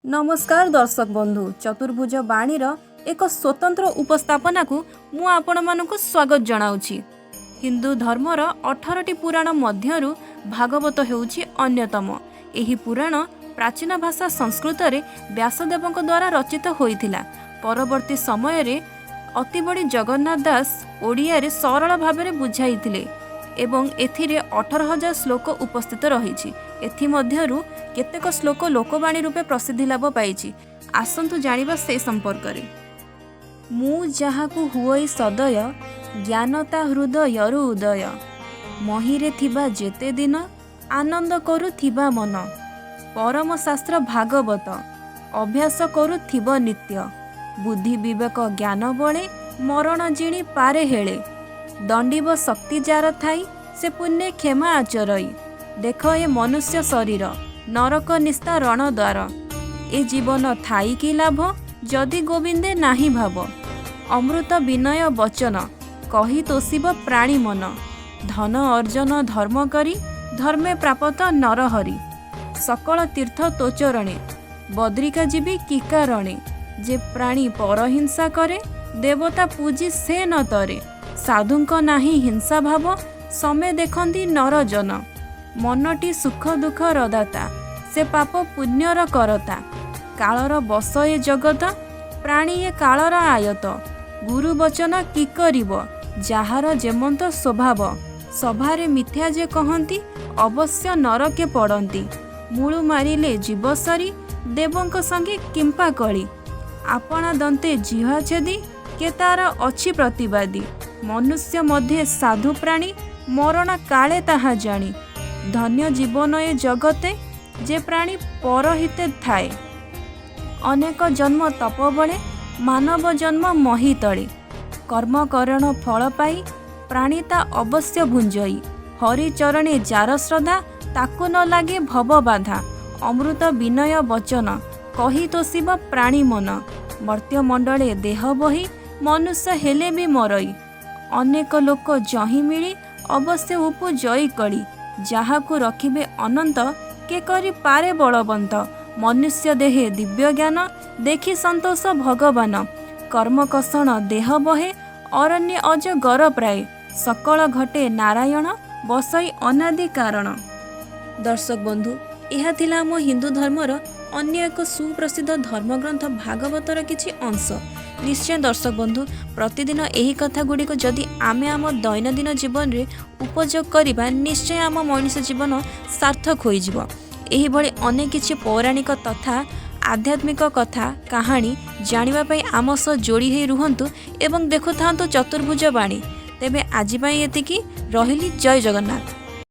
ନମସ୍କାର ଦର୍ଶକ ବନ୍ଧୁ, ଚତୁର୍ଭୁଜ ବାଣୀର ଏକ ସ୍ୱତନ୍ତ୍ର ଉପସ୍ଥାପନାକୁ ମୁଁ ଆପଣମାନଙ୍କୁ ସ୍ୱାଗତ ଜଣାଉଛି। ହିନ୍ଦୁ ଧର୍ମର 18ଟି ପୁରାଣ ମଧ୍ୟରୁ ଭାଗବତ ହେଉଛି ଅନ୍ୟତମ। ଏହି ପୁରାଣ ପ୍ରାଚୀନ ଭାଷା ସଂସ୍କୃତରେ ବ୍ୟାସଦେବଙ୍କ ଦ୍ୱାରା ରଚିତ ହୋଇଥିଲା। ପରବର୍ତ୍ତୀ ସମୟରେ ଅତିବଡ଼ି ଜଗନ୍ନାଥ ଦାସ ଓଡ଼ିଆରେ ସରଳ ଭାବରେ ବୁଝାଇଥିଲେ ଏବଂ ଏଥିରେ 18,000 ଶ୍ଲୋକ ଉପସ୍ଥିତ ରହିଛି। ଏଥିମଧ୍ୟରୁ କେତେକ ଶ୍ଲୋକ ଲୋକବାଣୀ ରୂପେ ପ୍ରସିଦ୍ଧି ଲାଭ ପାଇଛି। ଆସନ୍ତୁ ଜାଣିବା ସେ ସମ୍ପର୍କରେ। ମୁଁ ଯାହାକୁ ହୁଅଇ ସଦୟ, ଜ୍ଞାନ ତା ହୃଦୟରୁ ଉଦୟ। ମହୀରେ ଥିବା ଯେତେ ଦିନ, ଆନନ୍ଦ କରୁଥିବା ମନ। ପରମ ଶାସ୍ତ୍ର ଭାଗବତ, ଅଭ୍ୟାସ କରୁଥିବ ନିତ୍ୟ। ବୁଦ୍ଧି ବିବେକ ଜ୍ଞାନ ବଳେ, ମରଣ ଜିଣି ପାରେ ହେଳେ। ଦଣ୍ଡିବ ଶକ୍ତି ଯାର ଥାଇ, ସେ ପୁଣ୍ୟେ କ୍ଷମା ଆଚରଇ। ଦେଖ ଏ ମନୁଷ୍ୟ ଶରୀର, ନରକ ନିସ୍ତାରଣ ଦ୍ୱାର। ଏ ଜୀବନ ଥାଇ କି ଲାଭ, ଯଦି ଗୋବିନ୍ଦେ ନାହିଁ ଭାବ। ଅମୃତ ବିନୟ ବଚନ, କହି ତୋଷିବ ପ୍ରାଣୀ ମନ। ଧନ ଅର୍ଜନ ଧର୍ମ କରି, ଧର୍ମେ ପ୍ରାପତ ନରହରି। ସକଳ ତୀର୍ଥ ତୋ ଚରଣେ, ବଦ୍ରିକା ଯିବି କି କାରଣେ। ଯେ ପ୍ରାଣୀ ପରହିଂସା କରେ, ଦେବତା ପୂଜି ସେ ନ ତରେ। ସାଧୁଙ୍କ ନାହିଁ ହିଂସା ଭାବ, ସମେ ଦେଖନ୍ତି ନରଜନ। ମନଟି ସୁଖ ଦୁଃଖର ଦାତା, ସେ ପାପ ପୁଣ୍ୟର କରତା। କାଳର ବଶ ଏ ଜଗତ, ପ୍ରାଣୀ ଏ କାଳର ଆୟତ। ଗୁରୁ ବଚନ କି କରିବ, ଯାହାର ଯେମନ୍ତ ସ୍ୱଭାବ। ସଭାରେ ମିଥ୍ୟା ଯେ କହନ୍ତି, ଅବଶ୍ୟ ନରକେ ପଡ଼ନ୍ତି। ମୂଳୁ ମାରିଲେ ଜୀବ ସରି, ଦେବଙ୍କ ସଙ୍ଗେ କିମ୍ପା କଳି। ଆପଣା ଦନ୍ତେ ଜିହ୍ୱା ଛେଦି, କେ ତାର ଅଛି ପ୍ରତିବାଦୀ। ମନୁଷ୍ୟ ମଧ୍ୟେ ସାଧୁ ପ୍ରାଣୀ, ମରଣ କାଳେ ତାହା ଜାଣି। ଧନ୍ୟ ଜୀବନ ଏ ଜଗତେ, ଯେ ପ୍ରାଣୀ ପରହିତେ ଥାଏ। ଅନେକ ଜନ୍ମ ତପ ବଳେ, ମାନବ ଜନ୍ମ ମହୀତଳେ। କର୍ମ କରଣ ଫଳ ପାଇ, ପ୍ରାଣୀ ତା ଅବଶ୍ୟ ଭୁଞ୍ଜଇ। ହରି ଚରଣେ ଯାର ଶ୍ରଦ୍ଧା, ତାକୁ ନ ଲାଗେ ଭବ ବାଧା। ଅମୃତ ବିନୟ ବଚନ, କହି ତୋଷିବ ପ୍ରାଣୀ ମନ। ମର୍ତ୍ତ୍ୟମଣ୍ଡଳେ ଦେହ ବହି, ମନୁଷ୍ୟ ହେଲେ ବି ମରଇ। ଅନେକ ଲୋକ ଯହିଁ ମିଳି, ଅବଶ୍ୟ ଉପୁଜଇ କଳି। ଯାହାକୁ ରଖିବେ ଅନନ୍ତ, କେ କରି ପାରେ ବଳବନ୍ତ। ମନୁଷ୍ୟ ଦେହେ ଦିବ୍ୟ ଜ୍ଞାନ, ଦେଖି ସନ୍ତୋଷ ଭଗବାନ। କର୍ମକଷଣ ଦେହ ବହେ, ଅରଣ୍ୟେ ଅଜଗର ପ୍ରାୟେ। ସକଳ ଘଟେ ନାରାୟଣ, ବସଇ ଅନାଦି କାରଣ। ଦର୍ଶକ ବନ୍ଧୁ, ଏହା ଥିଲା ଆମ ହିନ୍ଦୁ ଧର୍ମର ଅନ୍ୟ ଏକ ସୁପ୍ରସିଦ୍ଧ ଧର୍ମଗ୍ରନ୍ଥ ଭାଗବତର କିଛି ଅଂଶ। ନିଶ୍ଚୟ ଦର୍ଶକ ବନ୍ଧୁ, ପ୍ରତିଦିନ ଏହି କଥା ଗୁଡ଼ିକୁ ଯଦି ଆମେ ଆମ ଦୈନନ୍ଦିନ ଜୀବନରେ ଉପଯୋଗ କରିବା, ନିଶ୍ଚୟ ଆମ ମଣିଷ ଜୀବନ ସାର୍ଥକ ହୋଇଯିବ। ଏହିଭଳି ଅନେକ କିଛି ପୌରାଣିକ ତଥା ଆଧ୍ୟାତ୍ମିକ କଥା କାହାଣୀ ଜାଣିବା ପାଇଁ ଆମ ସହ ଯୋଡ଼ି ହେଇ ରୁହନ୍ତୁ ଏବଂ ଦେଖୁଥାନ୍ତୁ ଚତୁର୍ଭୁଜ ବାଣୀ। ତେବେ ଆଜି ପାଇଁ ଏତିକି ରହିଲି। ଜୟ ଜଗନ୍ନାଥ।